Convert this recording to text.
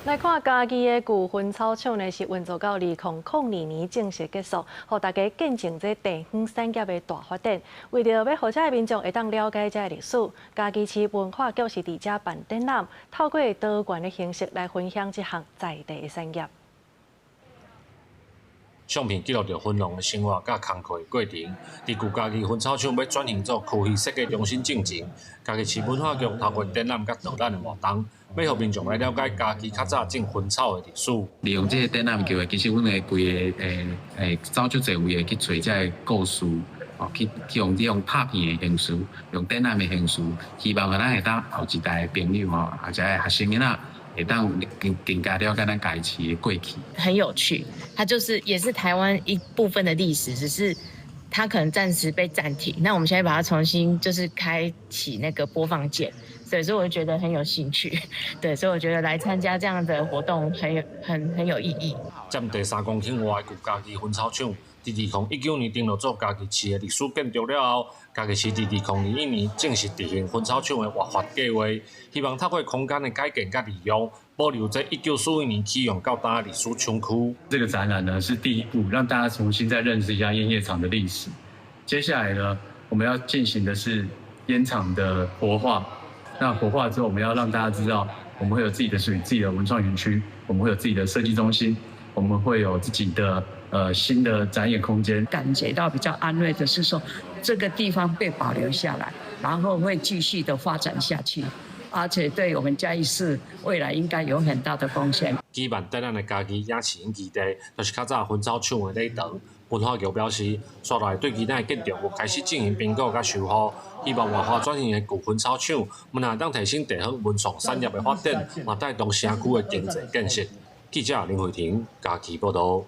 來看嘉義的舊薰草廠呢，是運作到2002年正式結束，予大家見證這地方產業的大發展。為著欲予遮的民眾會當了解這个歷史，嘉義市文化局是佇遮辦展覽，透過多元的形式來分享這項在地的產業。相片記錄著薰農的生活佮工課的過程。佇舊嘉義薰草廠欲轉型做區域設計中心進前，嘉義市文化局透過展覽佮導覽的活動，欲予民眾來了解嘉義較早種薰草的歷史。利用這個展覽機會，其實阮會規个走足濟位的去揣這个故事，哦，去用這種拍片的形式，用展覽的形式，希望咱會當後一代的朋友吼，或者學生囡仔，會當更加了解咱嘉義市的過去。很有趣，它就是也是台灣一部分的歷史，只是它可能暫時被暫停。那我們現在把它重新就是開啟那個播放鍵，所以我就覺得很有興趣。對，所以我覺得來參加這樣的活動很有很很有意義。佔地3公頃外的舊嘉義薰草廠，佇2019年登錄做嘉義市的歷史建築了後，嘉義市佇2021年正式執行薰草廠的活化計劃，希望透過空間的改建佮利用，保留這1941年啟用到今的歷史廠區。這個展覽呢是第一步，讓大家重新再認識一下菸葉廠的歷史。接下來呢，我們要進行的是菸廠的活化。那活化之後，我們要讓大家知道，我們會有自己的屬於自己的文創園區，我們會有自己的設計中心，我們會有自己的新的展演空間。感覺到比較安慰的是說，這個地方被保留下來，然後會繼續的發展下去，而且對我們嘉義市未來應該有很大的貢獻。舉辦展覽的嘉義影視影基地，就是較早薰草廠的禮堂。文化局表示，紲來對其他的建築物開始進行評估佮修復，希望活化轉型的舊薰草廠，毋但當提升地方文創產業的發展，嘛帶動社區的經濟建設。記者林慧婷嘉義報導。